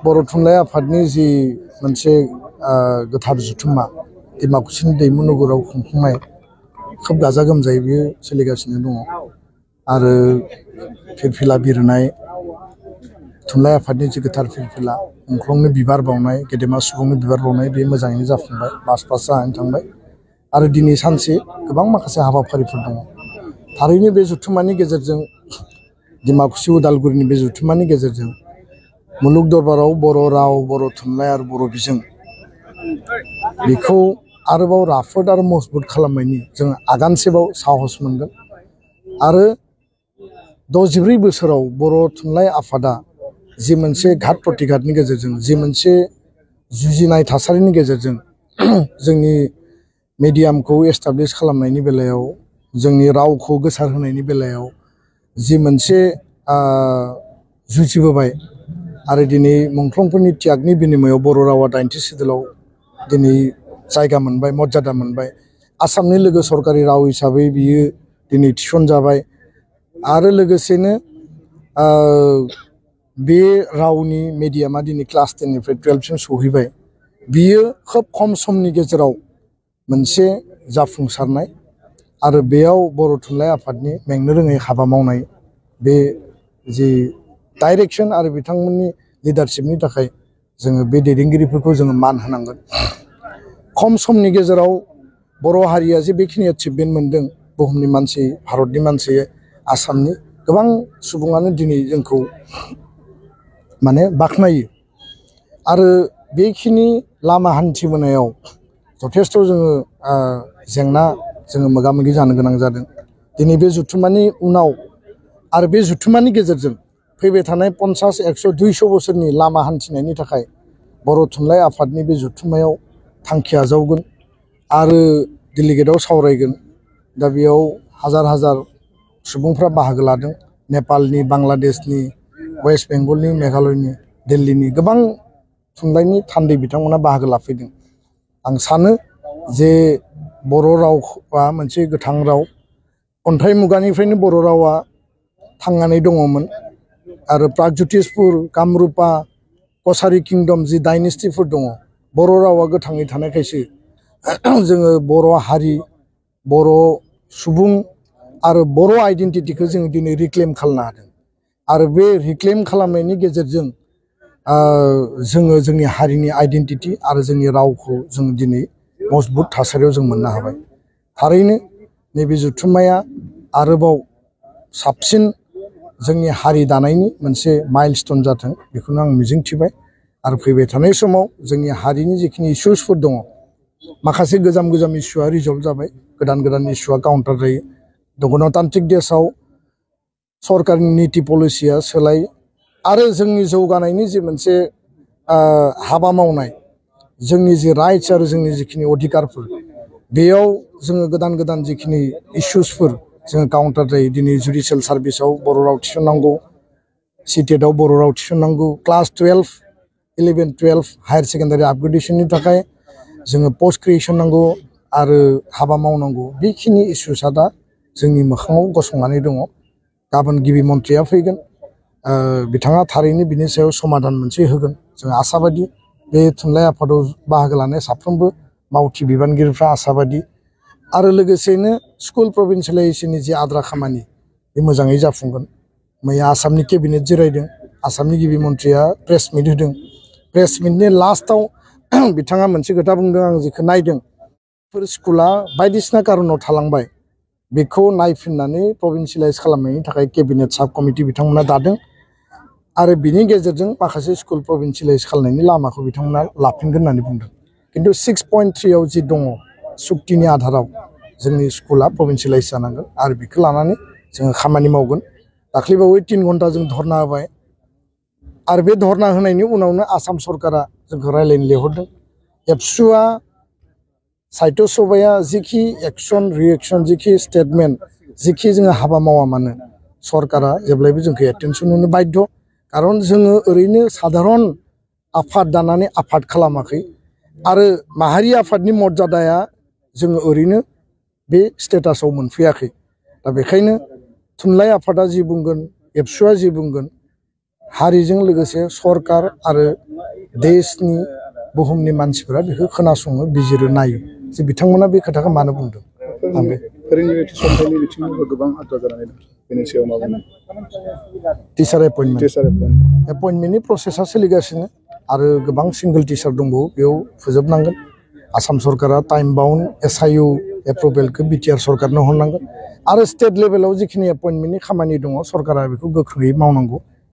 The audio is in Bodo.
बर' थुनलाइ आफादनि जि मोनसे गोथार जुथुम्मा डिमाकुसिनि दैमु नोगोराव खुंफुंनाय खोब गाजा गोमजायै बेयो सोलिगासिनो दङ आरो फिरफिला बिरनाय थुनलाइ आफादनि जि गोथार फिरफिला मुंख्लंनो बिबार बावनाय गेदेमा सुबुंनो बिबार बावनाय बे मोजाङैनो जाफुंबाय मार्च पास जानानै थांबाय आरो दिनै सानसे गोबां माखासे हाबाफारिफोर दङ थारैनो बे जुथुम्मानि गेजेरजों डिमाकुसि उदालगुरिनि बे जुथुम्मानि गेजेरजों मुलुग दरबाराव बर' राव बर' थुनलाइ आरो बर' बिजों बेखौ आरोबाव राफोद आरो मजबुत खालामनायनि जों आगानसेबाव साहस मोनगोन आरो 64 बोसोराव बर' थुनलाइ आफादा जि मोनसे घात प्रतिघातनि गेजेरजों जि मोनसे जुजिनाय थासारिनि गेजेरजों जोंनि मिडियामखौ एस्टाब्लिश खालामनायनि बेलायाव जोंनि रावखौ गोसारहोनायनि बेलायाव जि मोनसे जुजिबोबाय आरो दिनै मुंख्लंफोरनि त्यागनि बिनिमयाव बर' रावा 80 सिदुलाव दिनै जायगा मोनबाय मर्यादा मोनबाय आसामनि लोगो सरकारि राव हिसाबै बियो दिनै थिसनजाबाय आरो लोगोसेनो बे रावनि मिडियामा दिनै क्लास 10 निफ्राय 12 सिम सौहैबाय बियो खोब खम समनि गेजेराव मोनसे जाफुंसारनाय आरो बेयाव बर' थुनलाइ आफादनि मेंनो रोङै हाबा मावनाय बे जि डाइरेक्शन आरो बिथांमोननि लिडारशिपनि थाखाय जोङो बे दैदेनगिरिफोरखौ जोङो मान होनांगोन खम समनि गेजेराव बर' हारिया जे बेखिनि एचिभमेन्ट मोनदों बुहुमनि मानसि भारतनि मानसि आसामनि गोबां सुबुङानो दिनै जोंखौ माने बाख्नायो आरो बेखिनि लामा हान्थिबोनायाव जथेस्थ जोङो जेंना जोङो मोगा मोगि जानो गोनां जादों दिनै बे जुथुम्मानि उनाव आरो बे जुथुम्मानि गेजेरजों फैबाय थानाय 50, 100, 200 बोसोरनि लामा हान्थिनायनि थाखाय बर' थुनलाइ आफादनि बे जुथुम्मायाव थांखि आजावगोन आरो डेलिगेटआव सावरायगोन दा बेयाव हाजार हाजार सुबुंफ्रा बाहागो लादों नेपालनि बांलादेशनि वेस्ट बेंगलनि मेघालयनि दिल्लीनि गोबां थुनलाइनि थान्दै बिथांमोना बाहागो लाफैदों आं सानो जे बर' रावआ मोनसे गोथां राव अन्थाइ मुगानिफ्रायनो बर' रावा थांनानै दङमोन आरो प्रागज्यतिसपुर कामरुपा कसारि किंडम जि डाइनेस्टिफोर दङ बर' रावा गोथाङै थानायखायसो जोङो बर' हारि बर' सुबुं आरो बर' आइडेन्टिटिखौ जों दिनै रिक्लेम खालामनो हादों आरो बे रिक्लेम खालामनायनि गेजेरजों जोङो जोंनि हारिनि आइडेन्टिटि आरो जोंनि रावखौ जों दिनै मजबुत थासारियाव जों मोननो हाबाय थारैनो नैबे जुथुम्माया आरोबाव साबसिन जोंनि हारि दानायनि मोनसे माइलस्टोन जाथों बेखौनो आं मिजिंथिबाय आरो फैबाय थानाय समाव जोंनि हारिनि जिखिनि इश्युसफोर दङ माखासे गोजाम इश्युआ रिजल्भ जाबाय गोदान इश्युआ काउन्टार जायो गणतान्त्रिक देशआव सरकारनि नीति पलिसिया सोलाय आरो जोंनि जौगानायनि जि मोनसे हाबा मावनाय जोंनि जि राइट्स आरो जोंनि जिखिनि अधिकारफोर बेयाव जोङो गोदान जिखिनि इश्युसफोर जोङो काउन्टार जायो दिनै जुडिशियेल सार्भिसाव बर' राव थिसननांगौ सिटेटआव बर' राव थिसननांगौ क्लास 12, 11, 12 हायार सेकेन्डारि आपग्रेडेशननि थाखाय जोङो पस्ट क्रिएशन नांगौ आरो हाबा मावनांगौ बेखिनि इश्युसआ दा जोंनि मोखाङाव गसंनानै दङ गाबोन गिबि मन्थ्रिया फैगोन बिथाङा थारैनो बिनि सायाव समाधान मोनसे होगोन जों आसाबादि बे थुनलाइ आफादाव बाहागो लानाय साफ्रोमबो मावथि बिबानगिरिफ्रा आसाबादि आरो लोगोसेनो स्कुल प्रभिन्सियेलाइजेसननि जि आद्रा खामानि बे मोजाङै जाफुंगोन मैया आसामनि केबिनेट जिरायदों आसामनि गिबि मन्थ्रिया प्रेस मिट होदों प्रेस मिटनि लास्टआव बिथाङा मोनसे खोथा बुंदों आं जेखौ नायदों बेफोर स्कुला बायदिसिना कारनाव थालांबाय बेखौ नायफिननानै प्रभिन्सियेलाइज खालामनायनि थाखाय केबिनेट साब कमिटि बिथांमोना दादों आरो बिनि गेजेरजों माखासे स्कुल प्रभिन्सियेलाइज खालामनायनि लामाखौ बिथांमोना लाफिनगोन होननानै बुंदों खिन्थु 6.3 आव जि दङ सुक्तिनि आधाराव जोंनि स्कुला प्रभिन्सियेलाइज जानांगोन आरो बेखौ लानानै जोङो खामानि मावगोन दाख्लैबावै 3 घन्टा जों धरना होबाय आरो बे धरना होनायनि उनावनो आसाम सरकारा जोंखौ रायलायनो लिंहरदों एबसुआ साहित्य सभाया जिखि एक्सन रिएक्सन जिखि स्टेटमेन्ट जिखि जोङो हाबा मावा मानो सरकारा जेब्लायबो जोंखौ एटेनसन होनो बाध्य खारन जोङो ओरैनो साधारन आफाद दानानै आफाद खालामाखै आरो माहारि आफादनि मर्यादाया जोङो ओरैनो बे स्टेटासाव मोनफैयाखै दा बेखायनो थुनलाइ आफादा जि बुंगोन एबसुआ जि बुंगोन हारिजों लोगोसे सरकार आरो देशनि बुहुमनि मानसिफोरा बेखौ खोनासङो बिजिरो नायो जे बिथांमोना बे खोथाखौ मानो बुंदों आं बे फोरोंगिरि थिसनथायनि बिथिङावबो गोबां आद्रा जानानै दं बेनि सायाव मा बुंनो टिचार एपइन्टमेन्टनि प्रसेसा सोलिगासिनो आरो गोबां सिंगल टिचार दंबावो बेयाव फोजोबनांगोन आसाम सरकारा टाइम बाउन्ड SIU एप्रुभेलखौ बिटिआर सरकारनो हरनांगोन आरो स्टेट लेभेलाव जिखिनि एपइन्टमेन्टनि खामानि दङ सरकारा बेखौ गोख्रोङै मावनांगौ